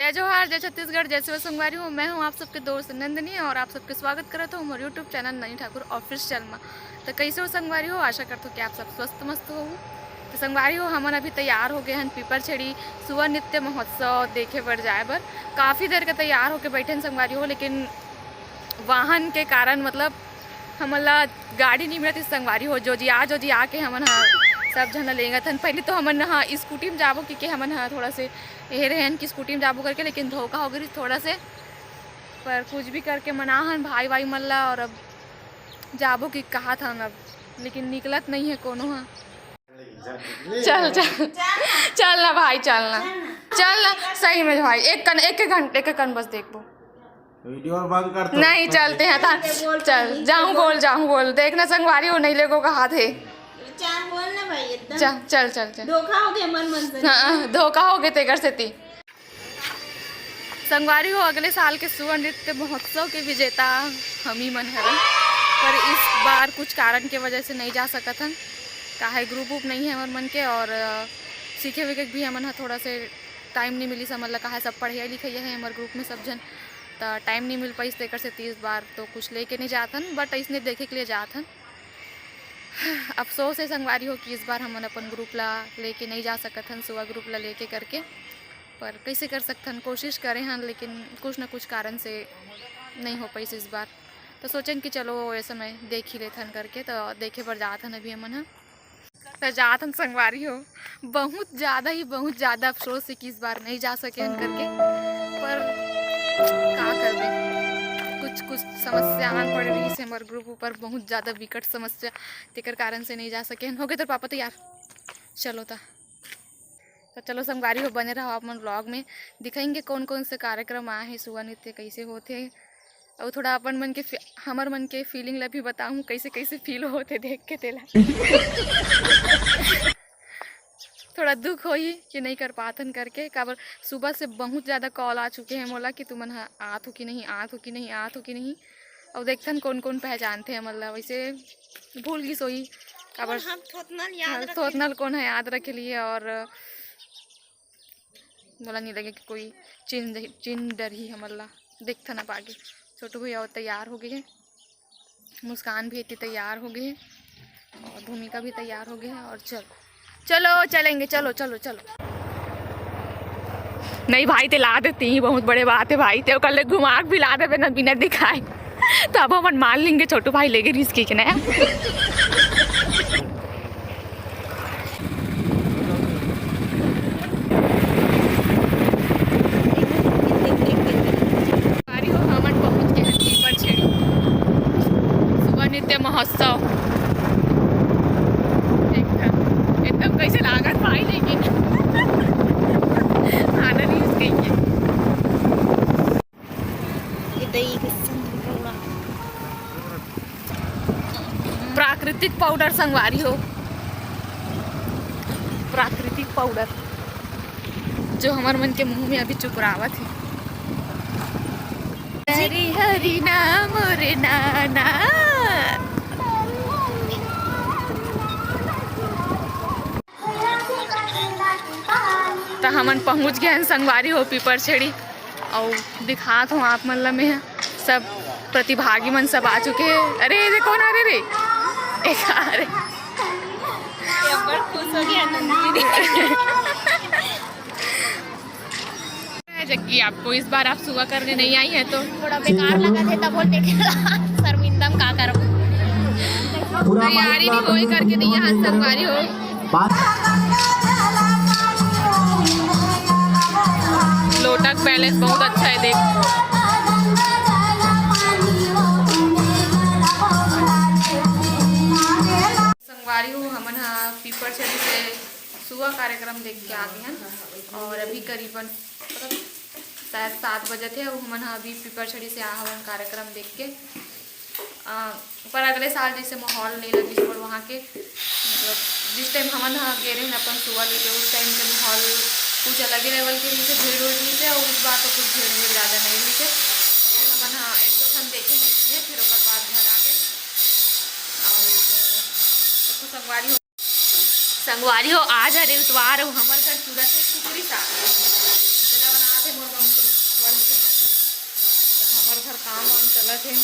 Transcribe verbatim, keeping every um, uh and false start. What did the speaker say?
जय जोहार, जय छत्तीसगढ़, जय सेवा संगवारी हो। मैं हूँ आप सबके दोस्त नंदिनी और आप सबके स्वागत करत हूँ हमारे YouTube चैनल ननी ठाकुर ऑफिशियल में। तो कैसे हो संगवारी हो? आशा करत हूँ कि आप सब स्वस्थ मस्त हो। तो संगवारी हो, हमन अभी तैयार हो गए हैं पीपर छड़ी सुआ नृत्य महोत्सव देखे बर जाए बर। काफ़ी देर के तैयार होके बैठे हैं संगवारी हो, लेकिन वाहन के कारण, मतलब, हमन ला गाड़ी नहीं मिलत हे संगवारी हो। जोजिया जोजिया के हमन ह सब झन ला लेंगत हन। पहले तो हमन ह स्कूटी में जाबो कि, के हमन ह थोड़ा से एहे रहन कि स्कूटी में जाबो करके, लेकिन धोखा हो गई थोड़ा से। पर कुछ भी करके मना हन भाई भाई मन ला, और अब जाबो कि कहा था अब, लेकिन निकलत नहीं है कोनो ह। चल चल, चल ना भाई, चल ना, चल ना। सही में भाई, एक कन, एक एक घंटे, एक एक कन बस देखबो। वीडियो बंद कर तो। नहीं चलते हैं था। चल जाऊं बोल, जाऊं बोल, देखना संगवारी हो नहीं लेगो कहा थे। चार बोल ना भाई, एकदम चल चल चल चल। धोखा हो गया मन मन से। हाँ, धोखा हो गए तेकर सेती। संगवारी हो, अगले साल के सुआ नृत्य महोत्सव के विजेता हम ही मन हरन, पर इस बार कुछ कारण के वजह से नहीं जा सकत हन। काहे, ग्रुप उप नहीं है हमर मन के, और अ, सीखे विखे भी हमन ह थोड़ा से टाइम नहीं मिली समझ ला, काहे सब पढ़िया लिखिया है हमर ग्रुप में सब झन, त टाइम नहीं मिल पाइस, तेकर से इस बार तो कुछ लेके नहीं जात हन, बट इसने देखे के लिए जात हन। अफसोस है संगवारी हो कि इस बार हमन अपन ग्रुप ला लेके नहीं जा सकत हन, सुआ ग्रुप ला लेके करके। पर कैसे कर सकथन, कोशिश करे हन, लेकिन कुछ ना कुछ कारण से नहीं हो पाइस इस बार। तो सोचेन कि चलो, ये समय देख ही लेथन करके, तो देखे बर जात हन अभी हमन ह। तो जात हन संगवारी हो, बहुत ज़्यादा ही, बहुत ज़्यादा अफसोस है कि इस बार नहीं जा सके हन करके, पर का करबे, कुछ कुछ समस्या आन पड़ रही है हमर ग्रुप ऊपर, बहुत ज़्यादा विकट समस्या, तेकर कारण से नहीं जा सके हन। हो गए तोर पापा तैयार? चलो ता। तो चलो संगवारी हो, बने रहो आप मन व्लॉग में, दिखाएंगे कौन कौन से कार्यक्रम आए हैं, सुआ नृत्य कैसे होते हैं, और थोड़ा अपन मन के फी-, हमर मन के फीलिंग ला भी बताऊँ, कैसे कैसे फील होते देख के तेला। थोड़ा दुख होही कि नहीं कर पाथन करके, काबर सुबह से बहुत ज़्यादा कॉल आ चुके हैं मोला कि तुमन ह आत हो कि नहीं, आत हो कि नहीं, आत हो कि नहीं। और देखथन कौन कौन पहचानते हैं, मतलब वैसे भूल गिस होही, काबर हम थोतनल याद हाँ, रखे। थोतनल कौन है याद रखे लिए, और मोला नहीं लगे कि कोई चिन चिन डरही हमन ला। देखथन अब आगे। छोटू भैया वो तैयार हो गए हैं, मुस्कान भी इतनी तैयार हो गए हैं, और भूमिका भी तैयार हो गए हैं। और चलो, चलो चलेंगे, चलो चलो चलो। नहीं भाई, ते ला देती ही, बहुत बड़े बात है भाई, ते ओकर ले घुमा के भी ला देबे ना बिना दिखाए। तो अब हमन मान लेंगे, छोटू भाई लेगे रिस्क के ना। संगवारी हो, हमन पहुंच गए हैं पीपर छेड़ी सुआ नृत्य महोत्सव। देखा, एकदम कैसे लागत भाई, लेकिन आनंद ही उसके ही है। ये दही के संग पूरा। प्राकृतिक पाउडर संगवारी हो, प्राकृतिक पाउडर जो हमर मन के मुंह में अभी चुकरावत है। हरी हरी नाम रे नाना। त हमन पहुंच गए हैं संगवारी हो पीपर छेड़ी। अउ दिखात हूँ आप मन ला मैं, सब प्रतिभागी मन सब आ चुके हैं। अरे, ये कौन आ रहे रे? एक आ रहे। ये बड़ खुश हो गया नंदिनी। जबकि आपको इस बार आप सुआ करने नहीं आई है तो थोड़ा बेकार लगा थे, तब बोल देखे शर्मिंदा में का करो। तैयारी नहीं होई करके नहीं यहाँ संगवारी हो। लोटक पैलेस बहुत अच्छा है, देख। संगवारी हो, हमन ह पीपर छड़ी से सुआ कार्यक्रम देख के आ गए हैं और अभी करीबन, मतलब, शायद सात बजे थे। हमन ह अभी पीपर छड़ी से आ हवन कार्यक्रम देख के। अ, पर अगले साल जैसे माहौल नहीं लगिस पर वहाँ के, मतलब, जिस टाइम हमन ह गे रहे अपन सुआ लेके, उस टाइम के माहौल कुछ अलग ही लेवल के रहिस, भीड़ उड़ रहिस, और इस बार तो कुछ भीड़ भीड़ ज़्यादा नहीं रहिस। फिर हमन ह एक दो ठन देखे हैं इसमें, फिर ओकर बाद घर आ गए। और तो संगवारी हो, संगवारी हो, आज हरे इतवार हो, हमर घर चूरा से कुकरी साग, जेला बनात हे मोर मम्मी। घर काम वाम चलत हे।